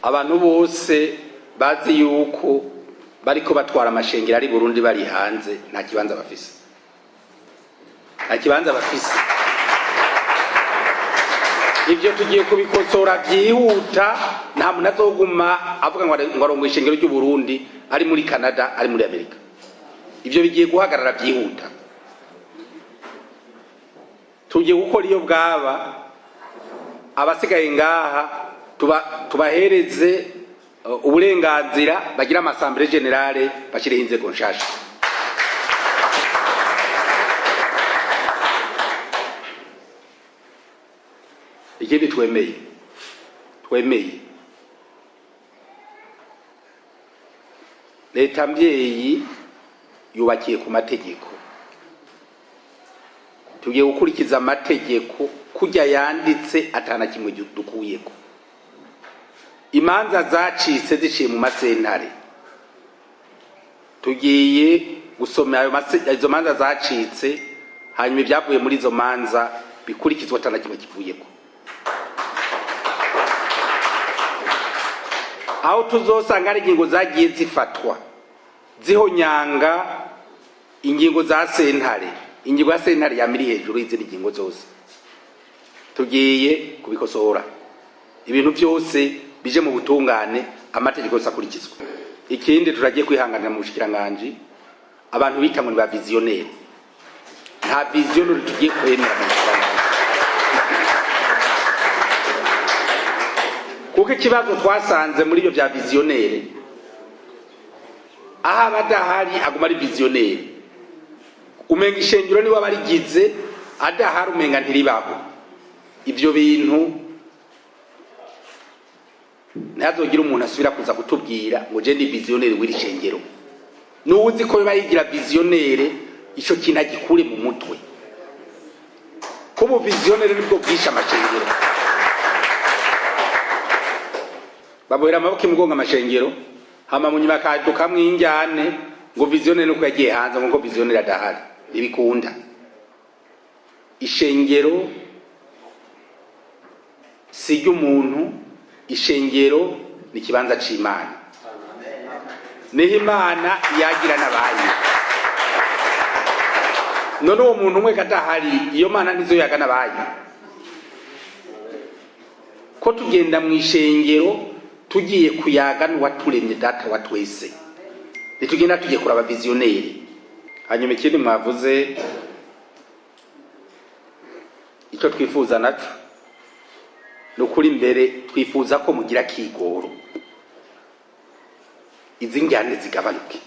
Abantu bose bazi yuko bariko batwara amashengero ari Burundi bari hanze, nta kibanza bafise, nta kibanza bafise. Ivyo tugiye kubikosora vyihuta. Nta muntu azoguma avuga ngo arongoye ishengero ry'u Burundi ari muri Canada, ari muri Amerika. Ivyo bigiye guhagarara vyihuta. Tugiye gukora iyo bwaba, abasigaye ngaha tubahereze uburenganzira bagira ama assemblées générales, bashireho inzego nshasha. Ikindi twemeye, leta mvyeyi yubakiye ku mategeko. Tugiye gukurikiza amategeko kurya yanditse, atana kimwe dukuyeko. Imanza zacitse ziciye mu masentare, tugiye gusoma ayo izo manza zacitse, hanyuma ibyavuye muri izo manza bikurikizwa, atana kimwe kivuyeko. Aho tuzosanga ari ingingo zagiye zifatwa zihonyanga ingingo za sentare, ingingo ya sentare yamiri hejuru y'izindi ngingo zose, tugiye kubikosora. Ibintu byose bije mu butungane, amategeko yose akurikizwa. Ikindi turagiye kwihanganira mu bushikiranganji abantu bita ngo ni ba visionnaires. Nta visionnaire tugiye kwemera mu bushikiranganji, kuko ikibazo twasanze muri ibyo bya visionnaire, aho aba adahari aguma ari visionnaire, umenga ishengero niwe aba arigize, adahari umenga ntiribaho. Ivyo bintu ntihazogire umuntu asubira kuza kutubwira ngo je ndi visionnaire w'iri shengero. N'uwuzi ko biba yigira visionnaire, ico kintu agikure mu mutwe, ko ubu visionnaire nibwo bwishe amashengero. Babohera amaboko imugongo amashengero, hama mu nyuma akadukamwo injyane ngo visionnaire nuko yagiye hanze, ngo visionnaire adahari ntibikunda. Ishengero si iry'umuntu, ishengero ni ikibanza c'Imana, niho Imana yagira n'abayo. None uwo muntu umwe kadahari, iyo Mana ntizo yaga n'abayo? Ko tugenda mu ishengero tugiye kuyaga n'uwaturemye, Data wa twese, ntitugenda tugiye kuraba visionnaire. Hanyuma ikindi mwavuze, icyo twifuza naco ni ukuri imbere, twifuza ko mugira kigoro izi njyane zigabanuke.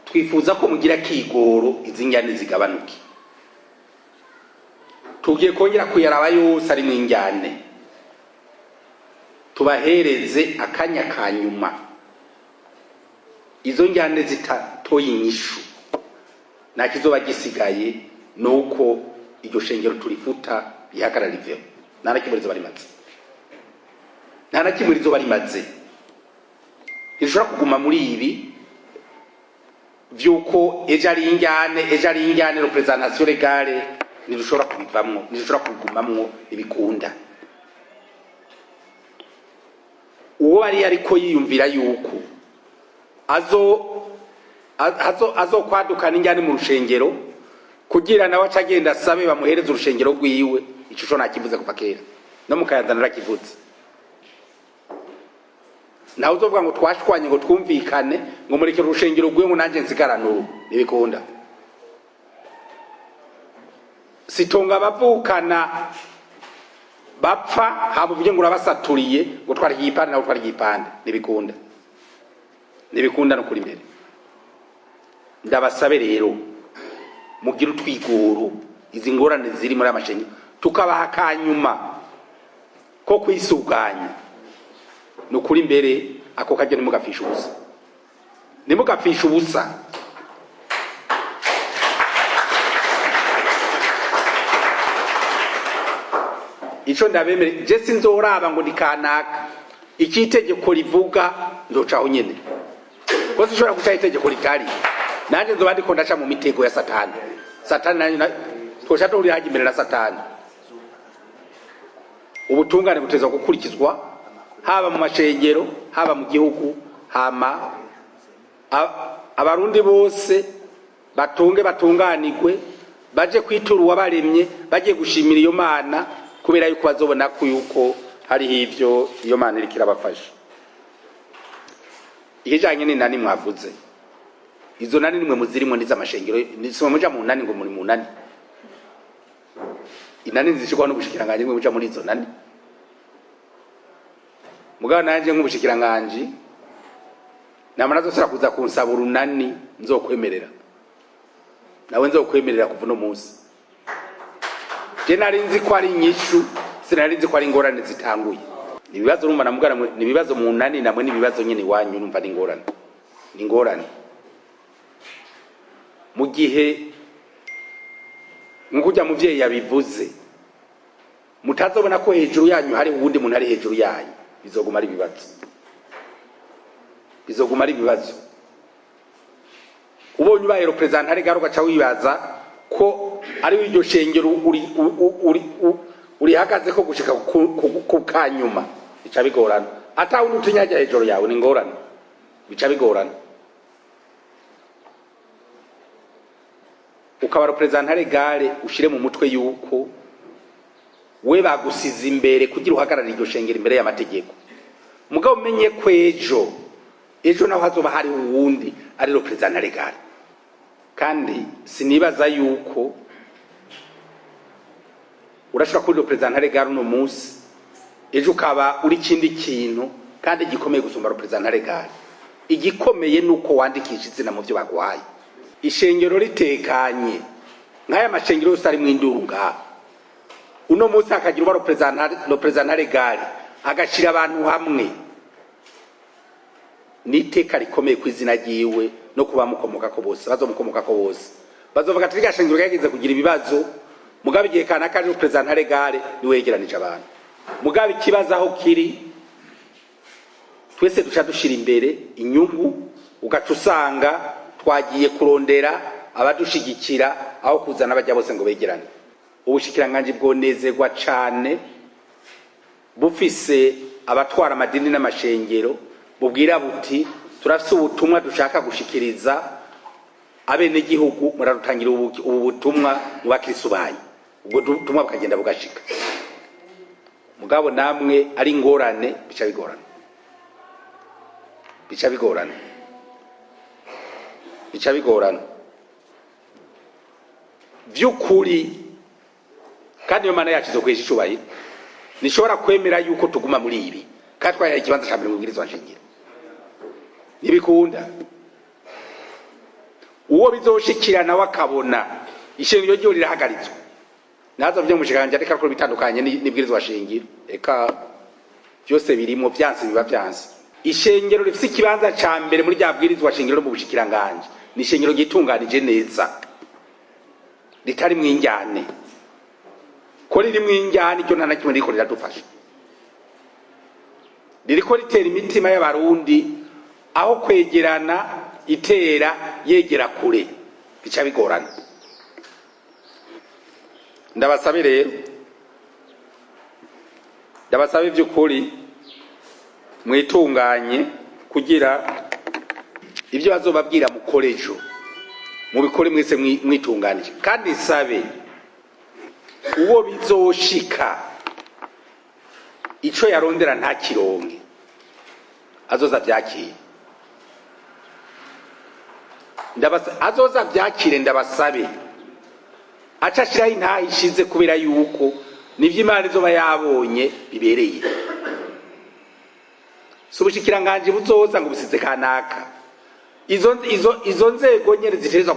Twifuza ko mugira kigoro izi njyane zigabanuke. Tugiye kongera kuyaraba yose ari mu injyane, tubahereze akanya ka nyuma. Izo njyane zitatoye inyishu, nta kizoba gisigaye, ni uko iryo shengero turifuta, rihagarara, riveho. Nta na kimwe rizoba rimaze, nta na kimwe rizoba rimaze. Ntirishobora kuguma muri ibi vy'uko ejo ari injyane, ejo ari injyane, représentation légale. Ntidushobora kubivamwo, ntidushobora kubigumamwo, ntibikunda. Uwo ari ariko yiyumvira yuko azokwadukana injyane mu rushengero kugira nawe aca agenda asabe bamuhereze urushengero rwiwe, ico co nakivuze kuva kera, no mu Kayanza narakivuze. Ntawe uzovuga ngo twashwanye, ngo twumvikane, ngo murekere urushengero rwiwe, ngo nanjye nsigarane uru. Ntibikunda. Sitonga abavukana bapfa, hama uvuge ngo urabasaturiye, ngo twara igipande nawe twara igipande. Ntibikunda, ntibikunda no kuri imbere. Ndabasabe rero mugire utwigoro, izi ngorane ziri muri amashengero tukabaha akanyuma ko kwisuganya. Ni ukuri imbere, ako kajya ntimugapfishe ubusa, ntimugapfishe ubusa. Ico ndabemere, je sinzoraba ngo ndi kanaka. Icyo itegeko rivuga nzocaho nyene, ko sinshobora gucaho itegeko ritari. Nanje nzoba ndiko ndaca mu mitego ya Satani. Satani nayo twoca duhurira hajya imbere na Satani. Ubutungane buteza gukurikizwa haba mu mashengero, haba mu gihugu. Hama Abarundi bose batunge, batunganirwe, baje kwitura uwabaremye, bagiye gushimira iyo Mana, kubera yuko bazobona ko yuko hariho ivyo iyo Mana iriko irabafasha. Ikijanye n'inani mwavuze, izo nani nimwe muzirimo, n'iz'amashengero. Simwe muja mu nani ngo muri mu nani. Inani zishirwaho n'ubushikiranganji, mwe muja muri izo nani. Mugabo nanje nk'ubushikiranganji, namara zosubira kuza kunsaba urunani, nzokwemerera nawe, nzokwemerera kuva uno munsi. Je nari nzi ko ari inyishu, sinari nzi ko ari ingorane zitanguye. Ni ibibazo, urumva namugana, ni ibibazo mu nani namwe, ni ibibazo nyene iwanyu. Urumva ni ingorane, ni ingorane mu gihe nk'uko ujya muvyeyi yabivuze, mutazobona ko hejuru yanyu hari uwundi muntu ari hejuru yanyu. Bizoguma ari ibibazo, bizoguma ari ibibazo. Ubonye ubaye représentant légal, ugaca wibaza ko ari iryo shengero uri uri urihagaze ko gushika ku kanyuma, bica bigorana. Ata wundi utinyajya hejuru yawe, ni ingorane, bica bigorana. Ukaba représentant légal, ushire mu mutwe yuko we bagusize imbere kugira uhagarare iryo shengero imbere y'amategeko. Mugabo umenye ko ejo ejo naho hazoba hari uwundi ari représentant légal. Kandi sinibaza yuko urashobora kuba représentant légal uno munsi, ejo ukaba uri ikindi kintu kandi gikomeye gusumba représentant légal. Igikomeye ni uko wandikisha izina mu byo baguhaye. Ishengero ritekanye, nk'aya mashengero yose ari mu induru ngaha uno munsi, hakagira uba représentant légal agashira abantu hamwe, ni iteka rikomeye ku izina ryiwe no kuba mukomokako bose. Bazomukomokako bose bazovuga ati: "Rya shengero ryageze kugira ibibazo, mugabo igihe kanaka ari représentant légal niwe yegeranije abantu." Mugabo ikibazo aho kiri, twese duca dushira imbere inyungu, ugaca usanga twagiye kurondera abadushigikira aho kuzana bajya bose ngo begerane. Ubushikiranganji bwonezerwa cane bufise abatwara amadini n'amashengero bubwira buti: "Turafise ubutumwa dushaka gushikiriza abenegihugu, murarutangira ubu butumwa mu bakristu banyu." Ubwo butumwa bukagenda bugashika. Mugabo namwe ari ingorane, bica bigorana, bica bigorana, bica bigorana vy'ukuri. Kandi iyo Mana yacu izokwesha icubahiro. Nishobora kwemera yuko tuguma muri ibi kandi twayaye ikibanza ca mbere mu bwirizwa nshingiro. Ntibikunda. Uwo bizoshikira nawe akabona ishengero ryiwe rirahagaritswe, naza vyo mushikanje, ariko akora bitandukanye n'ibwirizwa shingiro, eka byose birimo, vyanse biba vyanse. Ishengero rifise ikibanza ca mbere muri rya bwirizwa shingiro no mu bushikiranganje ni ishengero ryitunganije neza, ritari mw'injyane. Ko riri mw'injyane, iryo nta na kimwe ririko riradufasha. Ririko ritera imitima y'Abarundi aho kwegerana, itera yegera kure, bica bigorana. Ndabasabe rero, ndabasabe by'ukuri, mwitunganye kugira ibyo bazobabwira mukore ejo, mubikore mwese mwitunganije. Kandi sabe uwo bizoshika ico yarondera ntakironke, azoza vyakire. Azoza vyakire. Ndabasabe aca ashiraho intaha ishize, kubera yuko nivyo Imana izoba yabonye bibereye. Si ubushikiranganji buzoza ngo busize kanaka. Izo nzego nyene zitegerezwa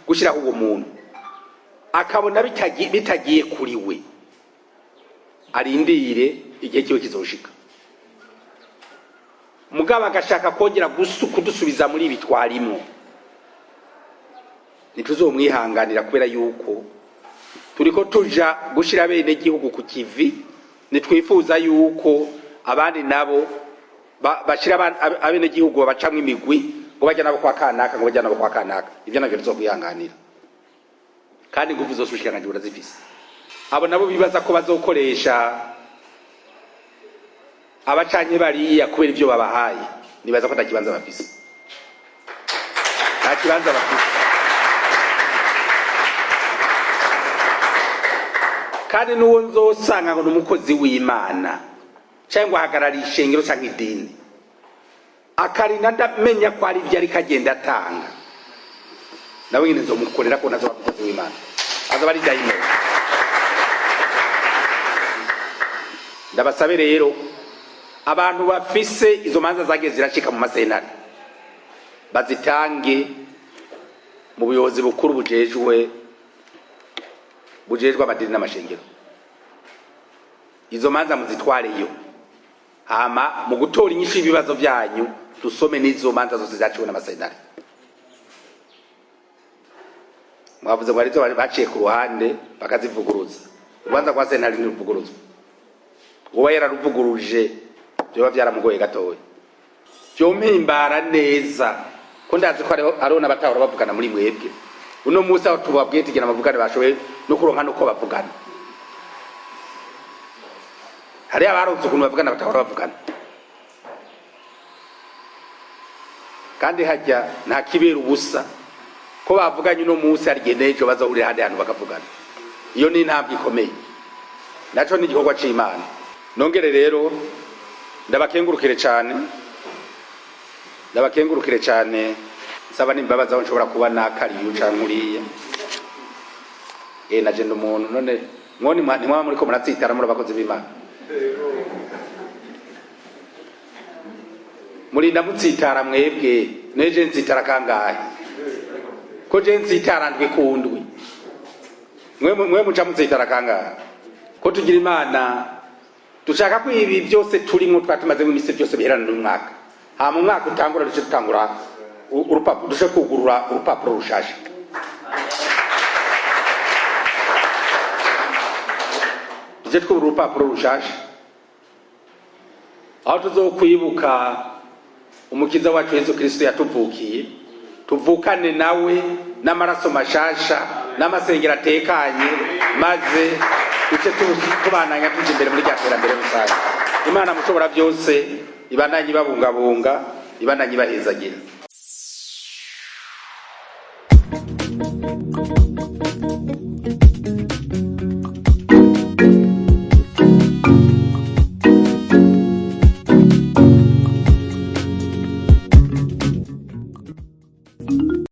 gushiraho uwo muntu, akabona bitagiye kuri we, arindire igihe kiwe kizoshika. Mugabo agashaka kongera kudusubiza muri ibi twarimwo, ntituzomwihanganira, kubera yuko turiko tuja gushira bene gihugu ku kivi. Nitwifuza yuko Abandi nabo bashira abenegihugu babacamwo imigwi, ngo bajya nabo kwa kanaka, ngo bajya nabo kwa kanaka. Ivyo navyo tuzokwihanganira, kandi ingufu zose ubushikiranganji burazifise. Abo nabo bibaza ko bazokoresha abacanye bariya kubera ivyo babahaye, nibaza ko ata kibanza bafise, nta kibanza bafise. Kandi n'uwo nzosanga ngo ni umukozi w'Imana cyangwa ngo ahagarariye ishengero cyangwa idini, akarinda ndamenya ko ari ibyo ariko agenda atanga, nawe nyine nzomukorera ko nazoba umukozi w'Imana, azaba ari dayimoni. Ndabasabe rero, abantu bafise izo manza zagiye ziracika mu masentare, bazitange mu buyobozi bukuru bujejwe amadini n'amashengero. Izo manza muzitwareyo, hama mu gutora inyishu y'ibibazo byanyu dusome n'izo manza zose zaciwe n'amasentare. Mwavuze ngo arizo baciye ku ruhande bakazivuguruza. Urubanza rwa sentare ntiruvuguruzwa, uba yararuvuguruje vyoba vyaramugoye gatoya. Vyompimbara neza ko ndazi ko hariho n'abatahora bavugana muri mwebwe. Uno munsi aho tubabwiye tugira amavugane, bashoboye no kuronka nuko bavugana. Hariyo abaronse ukuntu bavugana batahora bavugana. Kandi hajya nta kibera ubusa, ko bavuganye uno munsi, hari igihe n'ejo bazohurira ahandi hantu bakavugana. Iyo ni intambwe ikomeye, naco ni igikorwa c'Imana. Nongere rero ndabakengurukire cane, ndabakengurukire cane, nsaba n'imbabazi aho nshobora kuba nakariye canke uriya. Naje ndi umuntu. None mwoni ntimwaba muriko muratsitara muri abakozi b'Imana, murinda mutsitara mwebwe. Neje ntsitara kangahe? Ko je ntsitara ndwi ku ndwi, mwe muca mutsitara kangahe? Ko tugira Imana, dushaka ko ibi byose turimwo twatumaze mu misi byose biherana n'umwaka, hama umwaka utangura duce dutangura urupapuro, duce kugurura urupapuro rushasha, duce twugurura urupapuro rushasha aho tuzokwibuka Umukiza wacu Yesu Kristo yatuvukiye, tuvukane nawe n'amaraso mashasha n'amasengero atekanye, maze duce tubandanya tuja imbere muri rya terambere rusange. Imana mushobora byose ibandanye ibabungabunga, ibandanye ibahezagira.